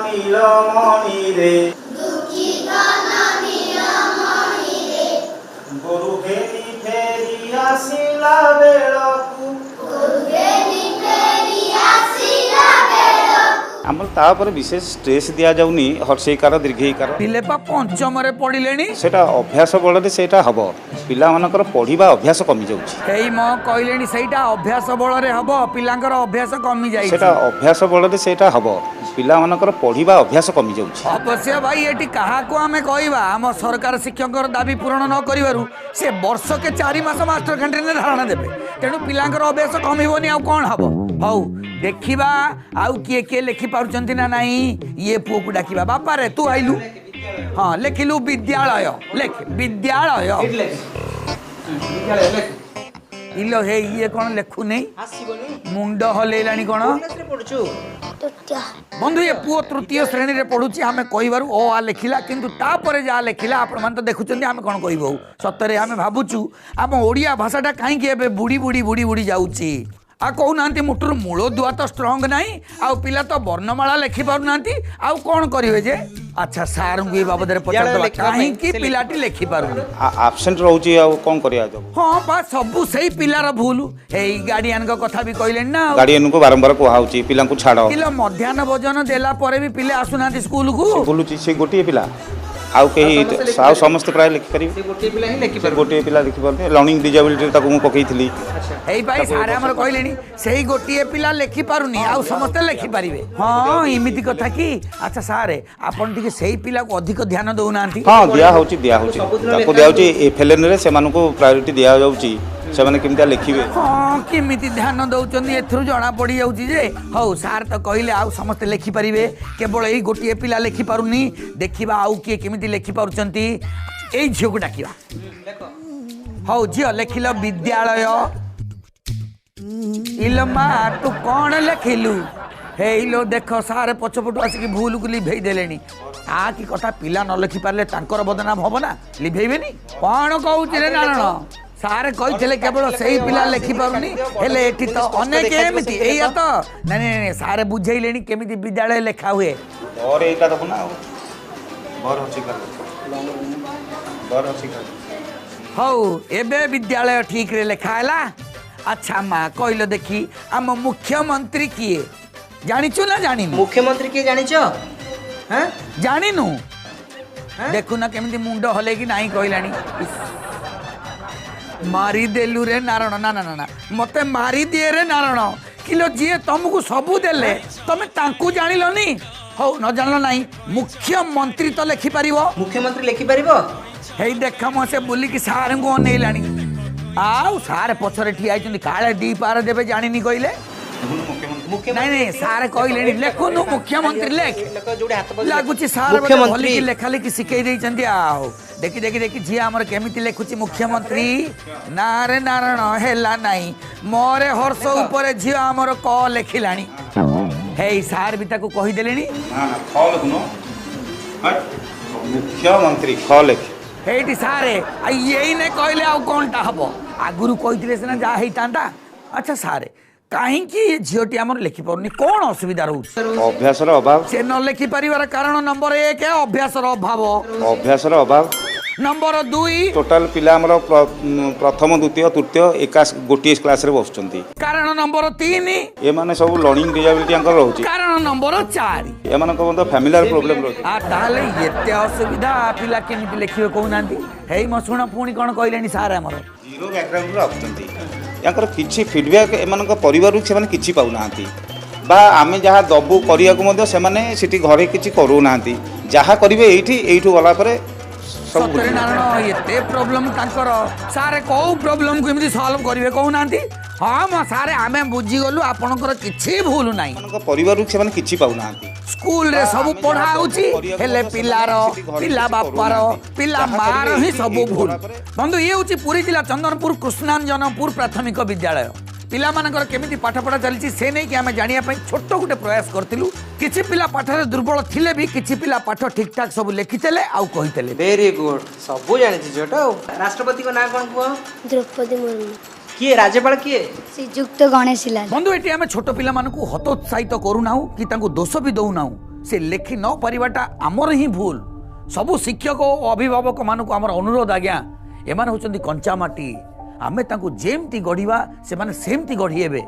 ନୀଳମଣିରେ ଗୋରୁ ଘେନି ଫେରି ଆସିଲା ବେଳକୁ। ଆମର ତା ଉପରେ ବିଶେଷ ଷ୍ଟ୍ରେସ୍ ଦିଆଯାଉନି। ହର୍ଷେଇକାର, ଦୀର୍ଘେଇକାର। ପିଲେ ପା ପଞ୍ଚମରେ ପଢିଲେଣି। ସେଇଟା ଅଭ୍ୟାସ ବଳରେ ସେଇଟା ହବ। ପିଲାମାନଙ୍କର ପଢ଼ିବା ଅଭ୍ୟାସ କମିଯାଉଛି। ହେଇ ମ, କହିଲେଣି ସେଇଟା ଅଭ୍ୟାସ ବଳରେ ହବ, ପିଲାଙ୍କର ଅଭ୍ୟାସ କମି ଯାଇଛି। ସେଇଟା ଅଭ୍ୟାସ ବଳରେ ସେଇଟା ହବ, ପିଲାମାନଙ୍କର ପଢ଼ିବା ଅଭ୍ୟାସ କମିଯାଉଛି। ଅବଶ୍ୟ ଭାଇ, ଏଠି କାହାକୁ ଆମେ କହିବା? ଆମ ସରକାର ଶିକ୍ଷକଙ୍କର ଦାବି ପୂରଣ ନ କରିବାରୁ ସେ ବର୍ଷକେ 4 ମାସ ମାଷ୍ଟର କ୍ୟାଣ୍ଟିନରେ ଧାରଣା ଦେବେ। ତେଣୁ ପିଲାଙ୍କର ଅଭ୍ୟାସ କମିବନି ଆଉ କ'ଣ ହବ? ହଉ ଦେଖିବା ଆଉ କିଏ କିଏ ଲେଖିପାରୁଛନ୍ତି ନା ନାହିଁ। ଇଏ ପୁଅକୁ ଡାକିବା। ବାପାରେ, ତୁ ଆଇଲୁ? ହଁ, ଲେଖିଲୁ ବିଦ୍ୟାଳୟ। ଲେଖ ବିଦ୍ୟାଳୟ। ଇଲୋ ହେ, ଇଏ କ'ଣ ଲେଖୁନେଇ? ମୁଣ୍ଡ ହଲେଇଲାଣି କ'ଣ? ବନ୍ଧୁ, ଏ ପୁଅ ତୃତୀୟ ଶ୍ରେଣୀରେ ପଢୁଛି। ଆମେ କହିବାରୁ ଅ ଆ ଲେଖିଲା, କିନ୍ତୁ ତାପରେ ଯାହା ଲେଖିଲା ଆପଣମାନେ ତ ଦେଖୁଛନ୍ତି। ଆମେ କ'ଣ କହିବୁ ଆଉ? ସତରେ ଆମେ ଭାବୁଛୁ ଆମ ଓଡ଼ିଆ ଭାଷାଟା କାହିଁକି ଏବେ ବୁଡ଼ି ବୁଡ଼ି ବୁଡ଼ି ବୁଡ଼ି ଯାଉଛି। ଆଉ କହୁନାହାନ୍ତି, ମୁଟୁରୁ ମୂଳଦୁଆ ତ ଷ୍ଟ୍ରଙ୍ଗ ନାହିଁ, ଆଉ ପିଲା ତ ବର୍ଣ୍ଣମାଳା ଲେଖିପାରୁନାହାନ୍ତି, ଆଉ କ'ଣ କରିବେ ଯେ? ଆଚ୍ଛା, ସାର୍ଙ୍କୁ ଏ ବାବଦରେ ପଚାରିଦେବା, କାହିଁକି ପିଲାଟି ଲେଖିପାରୁନି। ଆବସେଣ୍ଟ ରହୁଛି, ଆଉ କ'ଣ କରିବା ତାକୁ? ହଁ ପା, ସବୁ ସେଇ ପିଲାର ଭୁଲ। ଏଇ ଗାର୍ଡିଆନଙ୍କ କଥା ବି କହିଲେଣି ନା? ଗାର୍ଡିଆନଙ୍କୁ ବାରମ୍ବାର କୁହାହଉଛି ପିଲାଙ୍କୁ ଛାଡ଼। କିଲୋ, ମଧ୍ୟାହ୍ନ ଭୋଜନ ଦେଲା ପରେ ବି ପିଲା ଆସୁନାହାନ୍ତି ସ୍କୁଲକୁ। ବୁଲୁଛି ସେ ଗୋଟିଏ ପିଲା, ଆଉ କେହି? ଆଉ ସମସ୍ତେ ପ୍ରାୟ ଲେଖିପାରିବେ, ଗୋଟିଏ ପିଲା ଲେଖିପାରୁନି। ଲର୍ଣ୍ଣିଂ ଡିଜାବିଲିଟି ତାକୁ ମୁଁ ପକେଇଥିଲି। ଏଇ ପାଇଁ ସାର୍ ଆମର କହିଲେଣି ସେଇ ଗୋଟିଏ ପିଲା ଲେଖିପାରୁନି, ଆଉ ସମସ୍ତେ ଲେଖିପାରିବେ। ହଁ, ଏମିତି କଥା କି? ଆଚ୍ଛା ସାର୍, ଆପଣ ଟିକେ ସେଇ ପିଲାକୁ ଅଧିକ ଧ୍ୟାନ ଦଉନାହାନ୍ତି? ହଁ, ଦିଆହଉଛି, ଦିଆହଉଛି, ତାକୁ ଦିଆହଉଛି। ଏଫ୍ଏଲ୍ଏନ୍ରେ ସେମାନଙ୍କୁ ପ୍ରାୟୋରିଟି ଦିଆଯାଉଛି, ସେମାନେ କେମିତିଆ ଲେଖିବେ। ହଁ, କେମିତି ଧ୍ୟାନ ଦଉଛନ୍ତି ଏଥିରୁ ଜଣା ପଡ଼ିଯାଉଛି ଯେ। ହଉ, ସାର୍ ତ କହିଲେ ଆଉ ସମସ୍ତେ ଲେଖିପାରିବେ, କେବଳ ଏଇ ଗୋଟିଏ ପିଲା ଲେଖିପାରୁନି। ଦେଖିବା ଆଉ କିଏ କେମିତି ଲେଖିପାରୁଛନ୍ତି। ଏଇ ଝିଅକୁ ଡାକିବା। ହଉ ଝିଅ, ଲେଖିଲ ବିଦ୍ୟାଳୟ। ଇଲୋ ମା, ତୁ କ'ଣ ଲେଖିଲୁ? ହେଇଲୋ ଦେଖ, ସାରେ ପଛପଟୁ ଆସିକି ଭୁଲକୁ ଲିଭେଇ ଦେଲେଣି। ଆ କି କଥା, ପିଲା ନ ଲେଖିପାରିଲେ ତାଙ୍କର ବଦନାମ ହବ ନା, ଲିଭେଇବେନି? କ'ଣ କହୁଛି ରେ ନାରଣ? ସାର୍ କହିଥିଲେ କେବଳ ସେଇ ପିଲା ଲେଖିପାରୁନି, ହେଲେ ଏଠି ତ ଅନେକ ଏମିତି। ଏଇଆ ତ? ନାଇଁ ନାଇଁ ନାଇଁ, ସାର୍ ବୁଝେଇଲେଣି କେମିତି ବିଦ୍ୟାଳୟ ଲେଖା ହୁଏ। ବରେ ଏଇଟା ଦବୁ ନା ଆଉ ବର ହସିକାର, ବର ହସିକାର। ହଉ, ଏବେ ବିଦ୍ୟାଳୟ ଠିକରେ ଲେଖା ହେଲା। ଆଚ୍ଛା ମା, କହିଲ ଦେଖି, ଆମ ମୁଖ୍ୟମନ୍ତ୍ରୀ କିଏ ଜାଣିଛୁ ନା ଜାଣିନୁ? ମୁଖ୍ୟମନ୍ତ୍ରୀ କିଏ ଜାଣିଛ? ଜାଣିନୁ? ଦେଖୁନ କେମିତି ମୁଣ୍ଡ ହଲେଇକି ନାହିଁ କହିଲାଣି। ମାରିଦେଲୁ ରେ ନାରଣ। ନା ନା ନା ନା, ମତେ ମାରିଦିଏ ରେ ନାରଣ। କିଲୋ, ଯିଏ ତମକୁ ସବୁ ଦେଲେ ତମେ ତାଙ୍କୁ ଜାଣିଲନି? ହଉ, ନ ଜାଣିଲ ନାହିଁ, ମୁଖ୍ୟମନ୍ତ୍ରୀ ତ ଲେଖିପାରିବ। ମୁଖ୍ୟମନ୍ତ୍ରୀ ଲେଖିପାରିବ? ହେଇ ଦେଖ ମ, ସେ ବୁଲିକି ସାରଙ୍କୁ ଅନେଇଲାଣି। ଆଉ ସାର୍ ପଛରେ ଠିଆ ହେଇଛନ୍ତି, କାଳେ ଦି ପାର ଦେବେ ଜାଣିନି କହିଲେ। ନାଇଁ ନାଇଁ, ସାର୍ କହିଲେଣି ଲେଖୁନୁ ମୁଖ୍ୟମନ୍ତ୍ରୀ ଲେଖ। ଲାଗୁଛି ସାର୍ ଭଲିକି ଲେଖା ଲେଖି ଶିଖେଇ ଦେଇଛନ୍ତି। ଆଉ ଦେଖି ଦେଖି ଦେଖି, ଝିଅ ଆମର କେମିତି ଲେଖୁଛି ମୁଖ୍ୟମନ୍ତ୍ରୀ। ନା ରେ ନାରଣ, ହେଲା ନାହିଁ। ମୋର ହର୍ଷ ଉପରେ ଝିଅ ଆମର କ ଲେଖିଲାଣି। ହେଇ, ସାର୍ ବି ତାକୁ କହିଦେଲେଣି। ମୁଖ୍ୟମନ୍ତ୍ରୀ ଖ ଲେଖ। ହେଇଠି ସାରେ ଏଇନେ କହିଲେ, ଆଉ କ'ଣଟା ହବ? ଆଗରୁ କହିଥିଲେ ସିନା ଯାହା ହେଇଥାନ୍ତା। ଆଚ୍ଛା ସାରେ, କାହିଁକି ଏ ଝିଅଟି ଆମର ଲେଖିପାରୁନି? କ'ଣ ଅସୁବିଧା ରହୁଛି? ଅଭ୍ୟାସର ଅଭାବ। ସେ ନ ଲେଖିପାରିବାର କାରଣ ନମ୍ବର 1 ଅଭ୍ୟାସର ଅଭାବ। ଅଭ୍ୟାସର ଅଭାବ। ନମ୍ବର 2? ଟୋଟାଲ ପିଲା ଆମର ପ୍ରଥମ, ଦ୍ୱିତୀୟ, ତୃତୀୟ ଏକା ଗୋଟିଏ କ୍ଲାସରେ ବସୁଛନ୍ତି। କାରଣ ନମ୍ବର 3? ଏମାନେ ସବୁ ଲର୍ଣ୍ଣିଂ ଡିଜାବିଲିଟି ୟାଙ୍କର ରହୁଛି। କାରଣ ନମ୍ବର 4? ଏମାନଙ୍କ ମଧ୍ୟ ଫ୍ୟାମିଲିର ପ୍ରୋବ୍ଲେମ ରହୁଛି। ଆ ତାହେଲେ ଏତେ ଅସୁବିଧା, ପିଲା କେମିତି ଲେଖିବେ କହୁନାହାନ୍ତି? ହେଇ ମ ଶୁଣ, ପୁଣି କ'ଣ କହିଲେଣି ସାର୍ ଆମର? ଜିରୋ ବ୍ୟାକଗ୍ରାଉଣ୍ଡରୁ ଆସୁଛନ୍ତି, ୟାଙ୍କର କିଛି ଫିଡ଼ବ୍ୟାକ୍ ଏମାନଙ୍କ ପରିବାରରୁ ସେମାନେ କିଛି ପାଉନାହାନ୍ତି, ବା ଆମେ ଯାହା ଦେବୁ କରିବାକୁ ମଧ୍ୟ ସେମାନେ ସେଠି ଘରେ କିଛି କରୁନାହାନ୍ତି। ଯାହା କରିବେ ଏଇଠି, ଏଇଠୁ ଗଲା ପରେ ସବୁ। ସତରେ ନାରାୟଣ, ଏତେ ପ୍ରୋବ୍ଲେମ ତାଙ୍କର। ସାର୍ କୋଉ ପ୍ରୋବ୍ଲେମକୁ ଏମିତି ସଲ୍ଭ କରିବେ କହୁନାହାନ୍ତି? ହଁ ମ ସାର୍, ଆମେ ବୁଝିଗଲୁ, ଆପଣଙ୍କର କିଛି ଭୁଲ ନାହିଁ। ଏମାନଙ୍କ ପରିବାରରୁ ସେମାନେ କିଛି ପାଉନାହାନ୍ତି। ସ୍କୁଲରେ ସବୁ ପଢା ହଉଛି, ହେଲେ ପିଲାର, ପିଲା ବାପାର, ପିଲା ମାର ହିଁ ସବୁ ଭୁଲ। ବନ୍ଧୁ, ଇଏ ହେଉଛି ପୁରୀ ଜିଲ୍ଲା ଚନ୍ଦନପୁର କୃଷ୍ଣାଞ୍ଜନପୁର ପ୍ରାଥମିକ ବିଦ୍ୟାଳୟ। ପିଲାମାନଙ୍କର କେମିତି ପାଠପଢ଼ା ଚାଲିଛି ସେ ନେଇକି ଆମେ ଜାଣିବା ପାଇଁ ଛୋଟ ଗୋଟେ ପ୍ରୟାସ କରିଥିଲୁ। କିଛି ପିଲା ପାଠରେ ଦୁର୍ବଳ ଥିଲେ ବି କିଛି ପିଲା ପାଠ ଠିକଠାକ ସବୁ ଲେଖିଥିଲେ ଆଉ କହିଥିଲେ। ଭେରି ଗୁଡ୍, ସବୁ ଜାଣିଛି ଝିଅଟା। ଆଉ ରାଷ୍ଟ୍ରପତିଙ୍କ ନାଁ କ'ଣ କୁହ? ଦ୍ରୌପଦୀ ମୁର୍ମୁ। କିଏ ରାଜ୍ୟପାଳ କିଏ? ଶ୍ରୀଯୁକ୍ତ ଗଣେଶୀ ଲାଲ। ବନ୍ଧୁ, ଏଠି ଆମେ ଛୋଟ ପିଲାମାନଙ୍କୁ ହତୋତ୍ସାହିତ କରୁନାହୁଁ କି ତାଙ୍କୁ ଦୋଷ ବି ଦଉନାହୁଁ। ସେ ଲେଖି ନ ପାରିବାଟା ଆମର ହିଁ ଭୁଲ। ସବୁ ଶିକ୍ଷକ ଓ ଅଭିଭାବକମାନଙ୍କୁ ଆମର ଅନୁରୋଧ ଆଜ୍ଞା, ଏମାନେ ହେଉଛନ୍ତି କଞ୍ଚା ମାଟି। ଆମେ ତାଙ୍କୁ ଯେମିତି ଗଢ଼ିବା, ସେମାନେ ସେମିତି ଗଢ଼ି ହେବେ।